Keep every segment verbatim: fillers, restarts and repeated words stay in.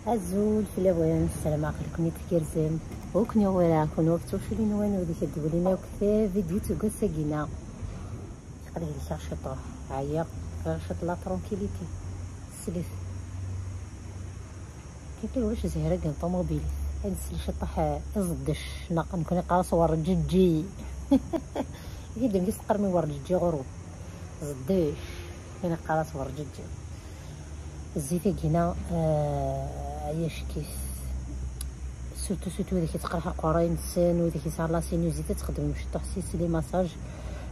Azul fell-awen, ssarameɣ aql-iken-id tgerrzem. Ur ken-yuɣ wara, kenwi ɣef tewcilin-nwen, wid i d-iwlin akk tavidyut deg wass-agi-nneɣ. Aql-i helkeɣ ciṭuḥ, ɛyiɣ, bɣiɣ ciṭ la tranquillité. Slet. Kifkif ulac zhir-agi n ṭumubilit. Ad nsel ciṭuḥ, eh, iẓeddec, neɣ nekkni neqqar-as werǧeǧǧi. Di ddem-is teqqarem i werǧeǧǧi ɣur-wen. Ẓeddec, nekkni neqqar-as werǧeǧǧi. Zzit-agi-na, eh, ay acek-it. Surtout, surtout wid i yettqerḥ aqerray-nsen, wid i yesɛan la sinusite, ad txedmem ciṭuḥ s les massages,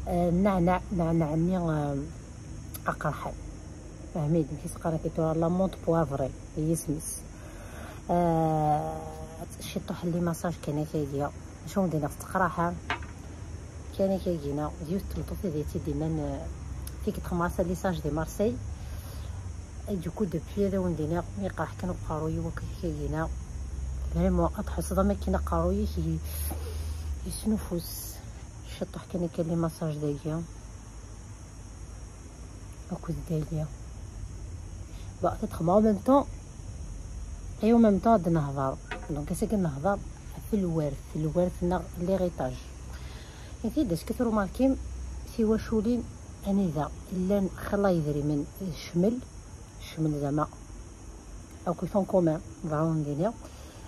eh, nneɛneɛ, nneɛneɛ-nni, eh, aqerḥan. Fehmit, amek i s-qqaren akka tura, la menthe poivrée, i yisem-is. Eh, ciṭuḥ n les massages kan akka iga. Acu n-d-iniɣ tettqerḥa? Kan akka gina, d yiwet n tmeṭṭut i d-yettidinan, eh, tikkelt xemra salissage di Marseille. Et du coup, depuis, ad awen-d-iniɣ, mi yeqreḥ kan uqerruy-iw akka gina, vraiment, ad tḥusseḍ am akken aqerruy-ik y-, yesnufus. Ciṭuḥ kan akka les massages dagi. Akked dagi. Bon, ad t-xedmeɣ en même temps. Et en même temps, ad nehḍer. Donc, ass-agi nehḍer ɣef lwert, lwert neɣ l'héritage. Nti d acu trumarkim tiwaculin anida llan xilla yedrimen, cmel, cmel zama, akk en commun, bɣiɣ ad wen-d-iniɣ,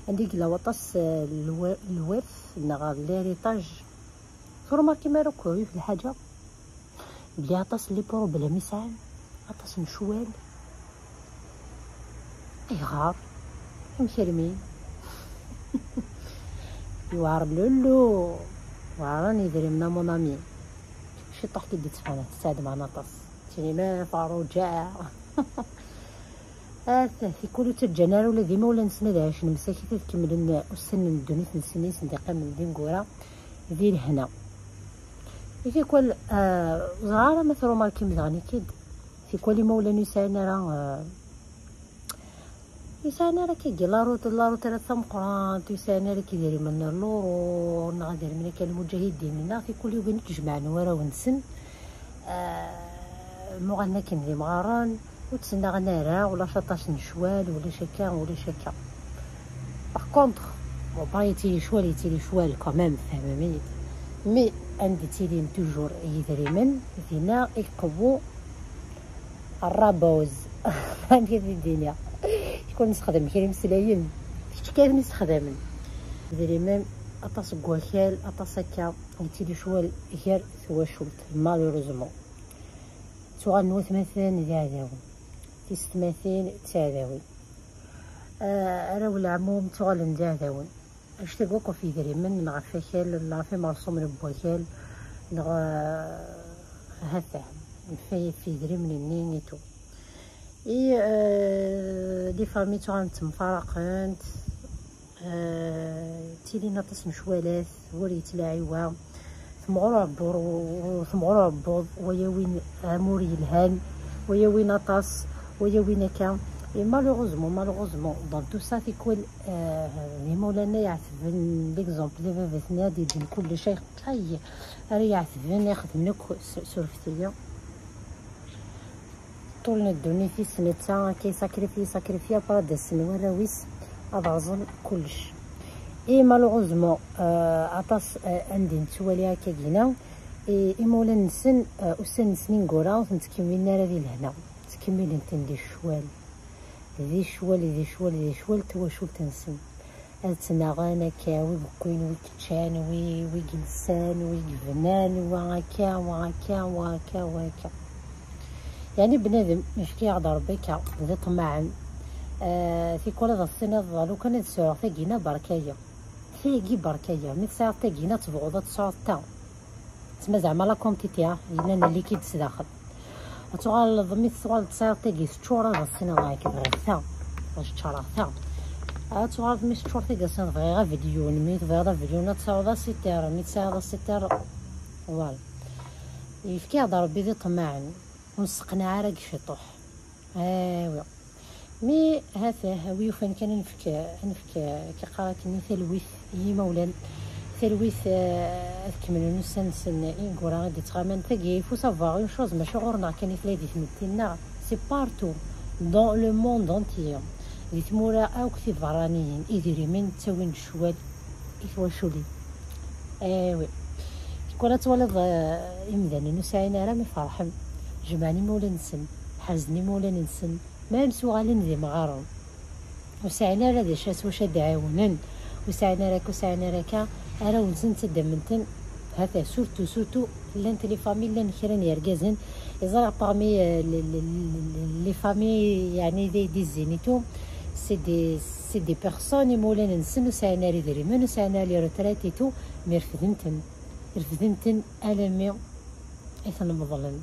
anda i yella waṭas, eh, lwe-, lwert neɣ l'héritage. Trumarkim ara akk yiwet lḥaǧa, bli aṭas n les problèmes i sɛan, aṭas n ccwal. Ayɣer? Amek armi? Yewɛer lullu, weɛren yidrimen a mon ami. Ciṭuḥ ki d-ittfanen, tesɛedman aṭas. Tini ma ferruǧa. Ata, tikkul ur ttaǧǧan ara ula d imawlan-nsen ad ɛicen msakit, ad kemmlen ussan n ddunit-nsen i sen-d-iqqimen d ineggura di lehna. I tikwal, ah, ur ẓriɣ ara ma trumarkim daɣen-ik-id, tikwal imawlan ur sɛin ara, ah, ur sɛin ara akka la route, la route ara d tameqqrant, ur sɛin ara akka idrimen n l'euro, neɣ idrimen akka n lmuǧahidin, neɣ tikwal yugin ad jemɛen warraw-nsen, ah, muɣalen akken d imɣaren, ur ttnaɣen ara, ulac aṭas n ccwal, ulac akka, ulac akka. Par contre, bon, pas yettili ccwal, yettili ccwal quand même, tfehmem-iyi-d. Mais anda ttilin toujours yidrimen, dinna i iqewwu rrabuz. Amek ad d-iniɣ? Kul nessexdem kra imeslayen, kečč kan i sexdamen. Idrimen, aṭas n wakal, aṭas akka, yettili ccwal gar twacult, malheureusement. Ttuɣalen watmaten d iɛdawen, tisetmatin d tiɛdawin. Ah, arraw n leɛmum ttuɣalen d iɛdawen. Anect-agi akk ɣef yidrimen, neɣ ɣef wakal, neɣ ɣef imerṣumen n wakal, neɣ, ah, hata, ɣef, ɣef yidrimen-nni et tout. I, ah, les familles ttuɣalent ttemfaraqent, ah, ttilin aṭas n ccwalat, war yettlaɛi wa, temɣer uɛebbuḍ, temɣer uɛebbuḍ, wa yawin amur yelhan, wa yawin aṭas, wa yawin akka. Et malheureusement, malheureusement, dans tout ça, tikwal, ah, d imawlan ay iɛetben, l'exemple d baba-tneɣ ad d-yeddem kullec, ay, ay, ara iɛetben, ixedmen akk s, surfet-iyi. Ṭul n ddunit-is netta akka yesakrifi, yesakrifi, après ad d-asen warraw-is ad rẓen kullec. Et malheureusement, euh, aṭas, euh, anda i nettwali akka gina, i, imawlan-nsen, euh, ussan-nsen ineggura ur ten-ttkemmilen ara di lehna, ttkemmilen-ten di ccwal, di ccwal, di ccwal, di ccwal n twacult-nsen. Ad ttnaɣen akka, wi yewwin, wi yeččan, wi, wi yelsan, wi yebnan, wa akka, wa akka, wa akka, wa akka. Yeɛni bnadem, yefka-yaɣ-d Rebbi akka, d iṭemmaɛen. Ah, tikwal ad as-tiniḍ, lukan ad sɛuɣ tagina, berka-yi. Tagi berka-yi. Mi tesɛiḍ tagina, tebɣuḍ ad tesɛuḍ ta. Tma zeɛma la quantité, ah, yellan likid sdaxel. Ad tuɣaleḍ, mi tuɣaleḍ tesɛiḍ tagi teččur, ad as-tiniḍ nekk bɣiɣ ta, ad ččareɣ ta. Ad tuɣaleḍ mi teččur tagi ad as-tiniḍ bɣiɣ avidyun, mi tebɣiḍ avidyun ad tesɛuḍ asitir, mi tesɛiḍ asitir, voilà. Yefka-yaɣ-d Rebbi d iṭemmaɛen, ur nesseqnaɛ ara deg ciṭuḥ. Awi. Mi hatah, a wi yufan kan ad nefk, ad nefk, eh, kiqar akken i talwit i yimawlan, talwit, eh, ad kemmlen ussan-nsen ineggura i d-ittɣaman. Tagi, il faut savoir une chose, mačči ɣur-neɣ kan i tella di tmetti-nneɣ, c'est partout, dans le monde entier. Di tmura akk tiberraniyin, idrimen ttawin ccwal i twaculin. Awi. Tikwal ad twaliḍ, eh, imdanen ur sɛin ara mi ferḥen, jemɛen imawlan-nsen, ḥerzen imawlan-nsen, ma s uɣalen d imɣaren. Ur sɛin ara d acu s wacu ad d-ɛiwnen, ur sɛin ara akka, ur sɛin ara akka, arraw-nsen ttaddamen-ten. Hata, surtout, surtout, llant les familles, llan kra n yergazen, ẓriɣ parmi, euh, les, les, les, les familles, yeɛni d, des zénithos, c'est des, c'est des personnes, imawlan-nsen ur sɛin ara idrimen, ur sɛin ara les retraites et tout, mais refden-ten, refden-ten alami i ten-meḍlen.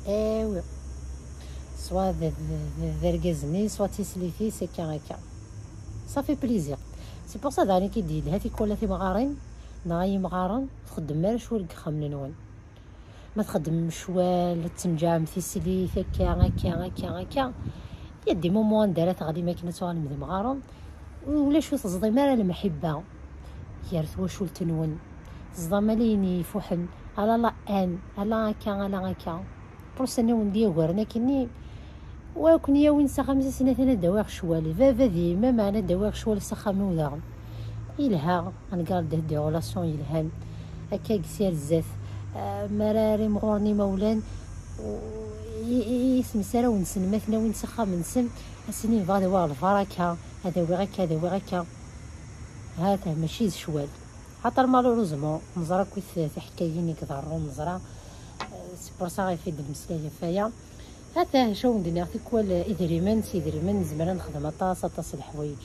Awi. Soit d, d, d, d argaz-nni, soit d tislit-is, akka, akka. Ça fait plaisir. C'est pour ça, daɣen, i k-id-yelha tikwal timɣarin, neɣ ay imɣaren, txeddmem ara ccwal deg yexxamen-nwen. Ma txeddmem ccwal, ad tenǧɛem tislit, akka, akka, akka, akka. Il y a des moments anda ara teɣlim akken ad tuɣalem d imɣaren, ulac ur teẓḍim ara lemḥibba gar twacult-nwen. Teẓḍam ala ayen ifuḥen, ala la haine, ala akka, ala akka. Procès-nni wen d-yagaren akkenni, wa ken-yawin s axxam-is, ass-nni atan ad d-awiɣ ccwal. Baba d yemma, meɛna ad d-awiɣ ccwal s axxam-iw daɣen. Yelha, ad ngarder des relations yelhan. Akka deg sir zdat, ah, mi ara imɣuren imawlan, u-, i, i, i, isemsarawen-nsen, ma ten-awin s axxam-nsen, ad s-inin bɣa ad awiɣ lbaraka, ad awiɣ akka, ad awiɣ akka. Ha-t-ah, mačči d ccwal. Xaṭer malheureusement, neẓra akkit tiḥkayin i iḍerrun, neẓra, eh, c'est pour ça i d-nemmeslay ɣef waya. Ha-t-ah, acu awen-d-nniɣ, tikwal, eh, idrimen, s idrimen nezmer ad nexdem aṭas, aṭas n leḥwayeǧ.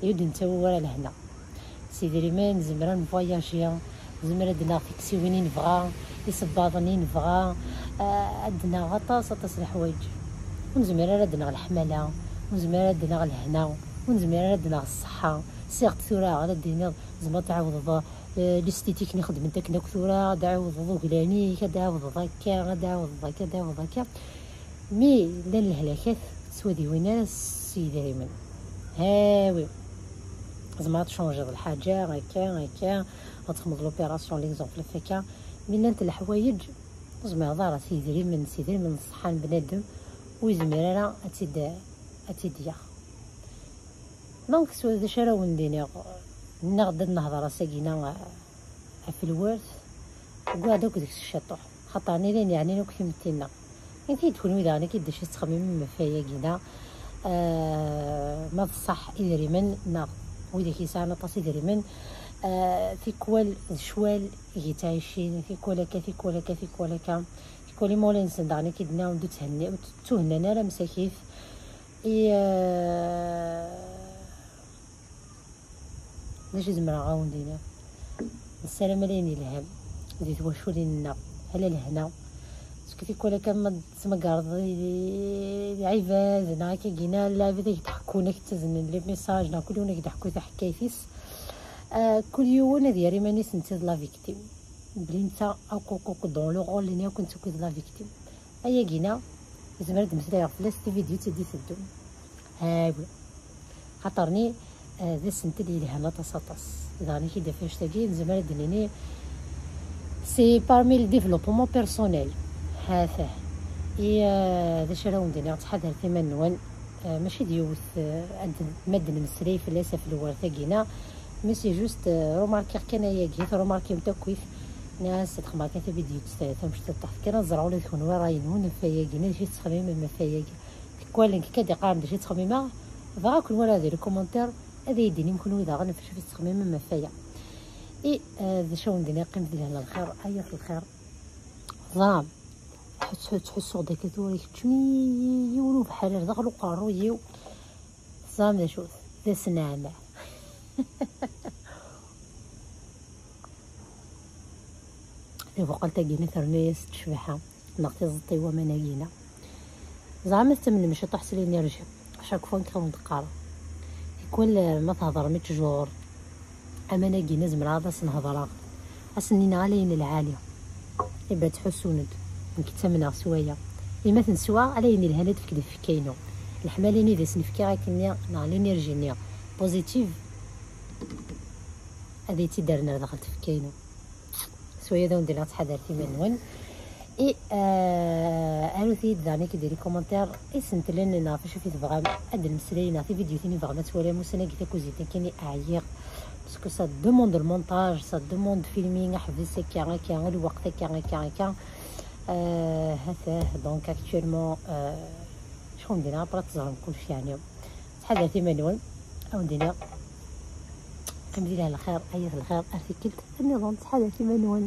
I ur d-nettawi ara lehna. S idrimen nezmer ad nvoyaji, nezmer ad d-naɣ tiktiwin i nebɣa, isebbaḍen i nebɣa, eh, ad d-naɣ aṭas, aṭas n leḥwayeǧ. Ur nezmer ara ad d-naɣ leḥmala, ur nezmer ara ad d-naɣ lehna, ur nezmer ara ad d-naɣ ṣṣeḥḥa. Siɣ-d tura, ad d-tiniḍ, tzemreḍ ad tɛawdeḍ, eh, l'esthétique-nni xedment akken akk tura, ad d-tɛawdeḍ uglan-ik, ad d-tɛawdeḍ akka, ad d-tɛawdeḍ akka, ad d-tɛawdeḍ akka. Mi llan lehlakat ur ttwadiwin ara s yidrimen. Hawi. Tzemreḍ ad tchangeḍ lḥaǧa, akka, akka, ad txedmeḍ l'opération, l'exemple, akka. Mi llant leḥwayeǧ, ur tezmireḍ ara s yidrimen, s yidrimen n ṣṣeḥḥa n bnadem, ur yezmir ara ad tt-id, ad tt-id-yaɣ. Donc, s-, d acu ara wen-d-iniɣ? Nniɣ-d ad nehḍer ass-agi-na, uh, ɣef lwert, wwiɣ-d akk deg-s ciṭuḥ, xaṭer nniɣ d ayen yeɛnin akk timetti-nneɣ. Init-iyi-d kunwi daɣen, akka d acu i tettxemmimem ɣef wayagi-na? Uh, ma d ṣṣeḥ idrimen, neɣ widak yesɛan aṭas idrimen, uh, tikwal d ccwal i yettɛicin, tikwal akka, tikwal akka, tikwal akka, tikwal imawlan-nsen daɣen i k-id-nniɣ ur d-ttuhennan ara msakit. I, eh, d acu i zemreɣ ad wen-d-iniɣ? Nessaram ala ayen yelhan di twaculin-nneɣ, ala lehna. Parce que tikwal akka ma tettmagareḍ i, i, i lɛibad, neɣ akka gina, lɛibad ad k-d-ḥekkun, ad k-ttaznen les messages, neɣ kul yiwen ad k-d-ḥekku taḥkayt-is. Eh, kul yiwen ad yerr iman-is netta d la victime. Bli netta akk, akk, akk dans le rôle-nni akk netta akk d la victime. Ayagi-na, yezmer ad d-meslayeɣ fell-as di vidéo i d-iteddun. Hawi. Xaṭer-nni, eh, d asentel yelhan aṭas, aṭas. Daɣen i k-id-af annect-agi, nezmer ad d-nini, c'est parmi le développement personnel. Ha-t-ah. I, eh, d acu ara wen-d-iniɣ, ttḥadaret iman-nwen. Eh, mačči d yiwet, eh, ad d-, ma d-nemmeslay fell-as ɣef lwert-agi-na, mais c'est juste, euh, remarquer kan ayagi, tremarkimt akkit. Nniɣ-as ad xedmeɣ kan tavidyut tamecṭuṭṭuḥt kan, ad ẓreɣ ula d kenwi ṛṛay-nwen ɣef wayagi, d acu i tettxemmimem ɣef wayagi. Tikwal nekk kan d-iqqaren d acu i ttxemmimeɣ, dɣa kenwi ara di lkumantir ad iyi-d-tinim kenwi daɣen ɣef acu i tettxemmimem ɣef waya. I, eh, d acu awen-d-nniɣ, qqimet di lehna lxir, ay at lxir. Teẓram, ttḥus-, ttḥussuɣ-d akka tura ikeččem-iyi yiwen ubeḥrir daxel uqerruy-iw. Teẓram d acu-t? D asneɛneɛ. Tabuqalt-agi-nni terna-yas-d ccbaḥa, neɣ tiẓeṭ i waman-agi-nni. Zeɛma tettamnem ciṭuḥ s l'énergie? Chaque fois nekk awen-d-qqareɣ. Tikwal ma thedrem i ttjur, aman-agi-nni zemreɣ ad asen-hedreɣ, ad sen-iniɣ ala ayen lɛali. Iba ttḥussun-d, nekk ttamneɣ s waya. I ma ten-swaɣ, ala ayen yelhan ad d-fk-, d-fkaynu. Leḥmala-nni d asen-fkiɣ akkenni, neɣ l'énergie-nni positive, ad iyi-tt-id-rren ar daxel tfekka-inu. S waya ad awen-d-iniɣ ttḥadaret iman-nwen. Et euh, arut-iyi-d daɣen akka di les commentaires isentel-nni neɣ ɣef acu i tebɣam ad d-nemmeslay neɣ tividyutin i tebɣam ad twalam ussan-agi takuzit nekkini ɛyiɣ, parce que ça demande le montage, ça demande filming, aḥbes akka akka, lweqt akka akka akka. Euh, hatah, donc actuellement, euh, acu n-d-iniɣ, après ad teẓrem kullec yeɛni. Ttḥadaret iman-nwen, ad wen-d-iniɣ amzil ar lxir, ayat lxir, ar tikkelt nniḍen, ttḥadaret iman-nwen.